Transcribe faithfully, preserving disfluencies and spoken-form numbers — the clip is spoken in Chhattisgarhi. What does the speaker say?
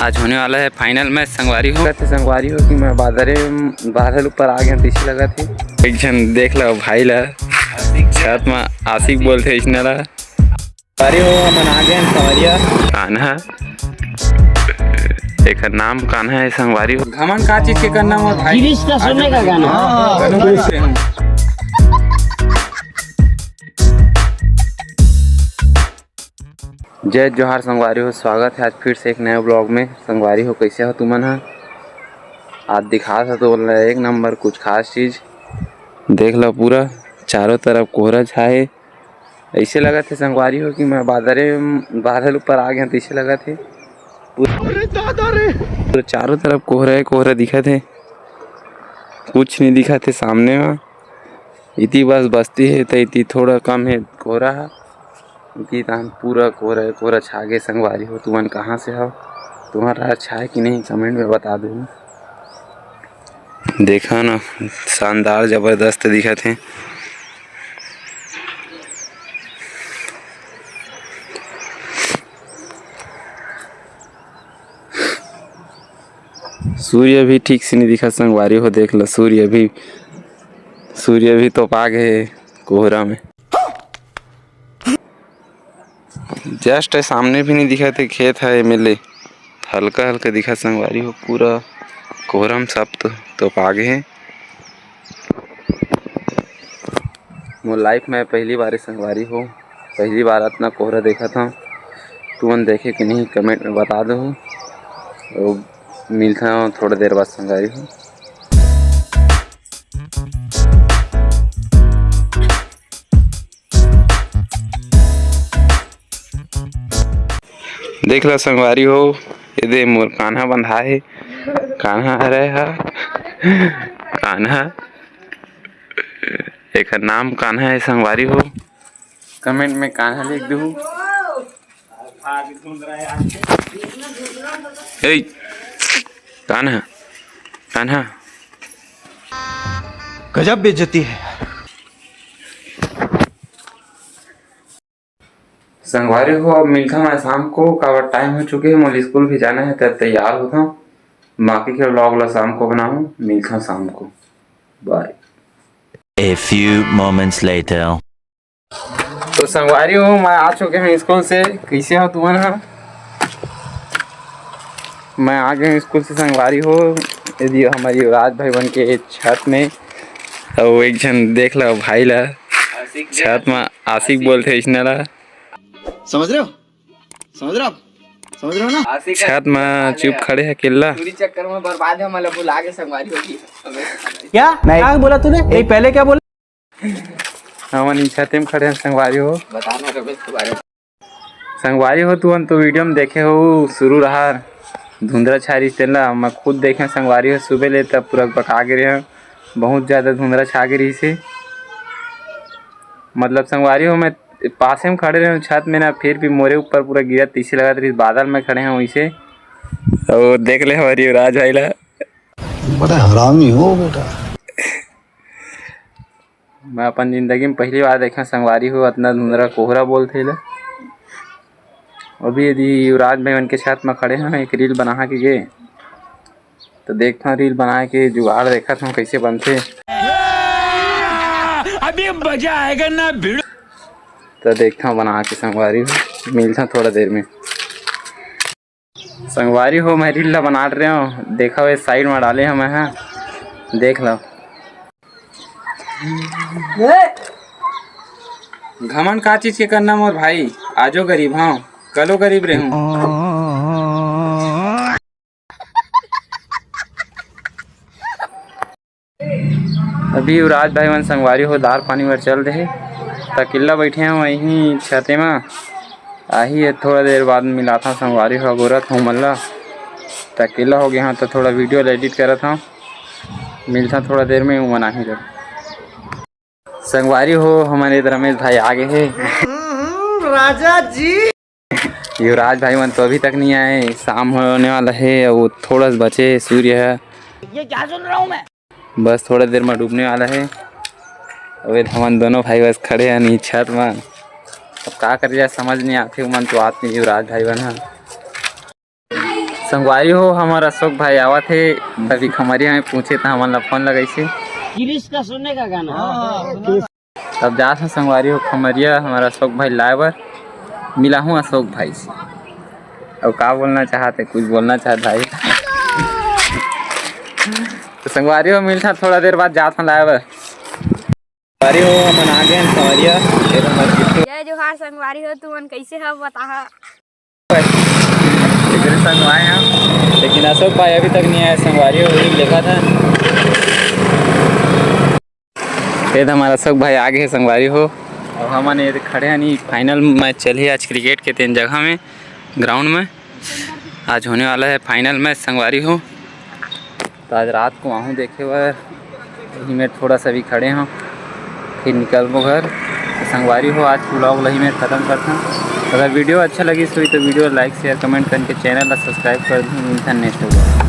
आज होने वाला है final match संगवारी हो। लगत हे संगवारी हो कि मैं बादरे, बादल ऊपर आ गया, तइसे लगत हे। एक झन देख लो भाई ला, छत में आशिक बोलथे इसने ला। संगवारी हो, हमन आ गए हैं संवरिया। कान्हा, एकर नाम कान्हा है संगवारी हो। घमंड का चीज के करना मोर भाई? गिरीश का सुनने का गाना। हाँ, हाँ, हाँ। जय जोहार संगवारी हो, स्वागत है आज फिर से एक नए vlog में। संगवारी हो, कैसे हो तुमन ह? आज दिखात ह तो बोल रहे एक नंबर कुछ खास चीज। देख लो पूरा चारों तरफ कोहरा छाए हे। ऐसे लगत हे संगवारी हो कि मैं बादरे, बादल ऊपर आ गया, तइसे लगत हे। पूरा, अरे दादा रे! पूरा चारों तरफ कोहरा है, कोहरा दिखत हे, कुछ नहीं दिखत हे सामने में। इति बस बस्ती हे, त इति थोड़ा कम हे कोहरा ह। इति तहन पूरा कोहरा, कोहरा छा गे संगवारी हो। तुमन कहाँ से हव, तुम्हारा छाए कि नहीं, comment में बता दो। देखा ना, शानदार जबरदस्त दिखत हे। सूर्य भी ठीक से नहीं दिखत संगवारी हो, देख लो सूर्य भी, सूर्य भी तोपा गे हे कोहरा में। Just सामने भी नहीं दिखत हे, खेत है एमे ले हल्का हल्का दिखत संगवारी हो, पूरा कोहरा में सब तो, तोपा गे हे। मोर life में पहली बार संगवारी हो, पहली बार अतना कोहरा देखत हव। तुमन देखे कि नहीं, comment में बता दो। अउ मिलथन थोड़ा देर बाद संगवारी हो। देख ला संगवारी हो, एदे मोर कान्हा बंधा हे। कान्हा हरे हा, कान्हा, एकर नाम कान्हा हे संगवारी हो। Comment में कान्हा लिख दू। ए, कान्हा, कान्हा। गजब बेइज्जती है। संगवारी हो, अब मिलथन मैं शाम को, काबर time हो चुके हे, मोला स्कूल भी जाना हे, त तैयार होथन। बाकी के vlog ला शाम को बनाहूँ, मिलथन शाम को, bye। A few moments later। तो संगवारी हो, मैं आ चुके हूँ स्कूल से। कैसे हो तुमन ह? मैं आ गए हूँ स्कूल से संगवारी हो। यदि हमर युवराज भाई बन के छत में, अउ एक झन देख लो भाई ला, आशिक छत में आशिक आशिक। बोलथे इसने ला। समझ रहे हो? समझ रहे हो आप? समझ रहे हो ना? आशिक छत में आशिक चुप है। खड़े हे अकेल्ला। चूरी चक्कर में बर्बाद है, मतलब भुला के संगवारी होगी। क्या? नहीं। क्या बोला तूने? नहीं, पहले क्या बोला? हमन ई छते में खड़े हैं संगवारी हो। बताना रमेश के बारे में। संगवारी हो, तुमन तो video में देखे हो, शुरू रहा धुंधरा छाय रहिस तेला, मैं खुद देखे संगवारी हो, सुबह ले तब पूरा बका गे रहे हैं, बहुत ज़्यादा धुंधरा छा गे रहिस हे। मतलब संगवारी हो, मैं पासे में खड़े रहे हूँ छत में ना, फिर भी मोरे ऊपर पूरा गिरत तइसे लगत रहिस, बादल में खड़े हैं वैसे। और देख ले हमारे युवराज भाई ला। बड़ा हरामी हो बेटा। मैं अपन जिंदगी में पहली बार देखे संगवारी हो अतना धुंधरा कोहरा बोलथे ले। अभी यदि युवराज भाई मन के छत में खड़े हैं, एक reel बना के गे, तो देखथन reel बना के जुगाड़ देखत हूँ कैसे बनथे। अभी मजा आएगा ना भिड़ू। तो देखथन बना के संगवारी हो, मिलथन थोड़ा देर में। संगवारी हो, मैं reel ला बनात रहे हो, देखा हुए side में डाले हूँ मैं, हाँ, देख लो। घमंड का चीज के करना मोर भाई, आजो गरीब हूँ, कलो गरीब रहूँ। अभी युवराज भाई मन संगवारी हो दार पानी बर चल दे हे, त अकेल्ला बैठे हूँ वहीं छते मा। आही है थोड़ा देर बाद मिलाथा संगवारी हो, गोरत हूँ मन ला। त अकेल्ला हो गया हूँ त थोड़ा video ला edit करत हूँ, मिलता थोड़ा देर में उमन आही जब। संगवारी हो हमारे रमेश भाई आ गए हे। राजा जी। युवराज भाई मन तो अभी तक नहीं आए, शाम होने वाला है, वो थोड़ा सा बचे सूर्य है। ये क्या सुन रहा हूँ मैं? बस थोड़ा देर में डूबने वाला है। अबे हमन दोनों भाई बस खड़े हैं नी छत में, अब का कर जाए समझ नहीं आते, मन तो आते युवराज भाई बन है। संगवारी हो, हमर अशोक भाई आवत हे, तभी खमरिया में पूछे त हमन ला फोन लगाइसे। गिरीश का सुनने का गाना। तब जात हन संगवारी हो खमरिया, हमर अशोक भाई लाए बर। मिलाहूँ अशोक भाई से। अब का बोलना चाहत हे, कुछ बोलना चाहत भाई? तो संगवारी हो, मिलथन थोड़ा देर बाद, जात हन लाए बर। संगवारी हो, हमन आ गए हन खमरिया। ये हमर गिट्टू। जय जोहार संगवारी हो, तुमन कैसे हो बताहा? एकरे संग आए हन, लेकिन अशोक भाई अभी तक नहीं आए संगवारी हो, वही देखत हन। ये तो हमर अशोक भाई आ गए संगवारी हो। अब हमन ये खड़े हन, final match चलही आज cricket के तेन जगह में, ground में। आज होने वाला है final match संगवारी हो। तो आज रात को आहूँ देखे बर, यही में थोड़ा सा भी खड़े हों, फिर निकलबो घर। तो संगवारी हो, आज vlog ल यही में खतम करथन। अगर video अच्छा लगिस होही तो video like, share, comment करके channel ला subscribe कर दू। मिलथन next vlog।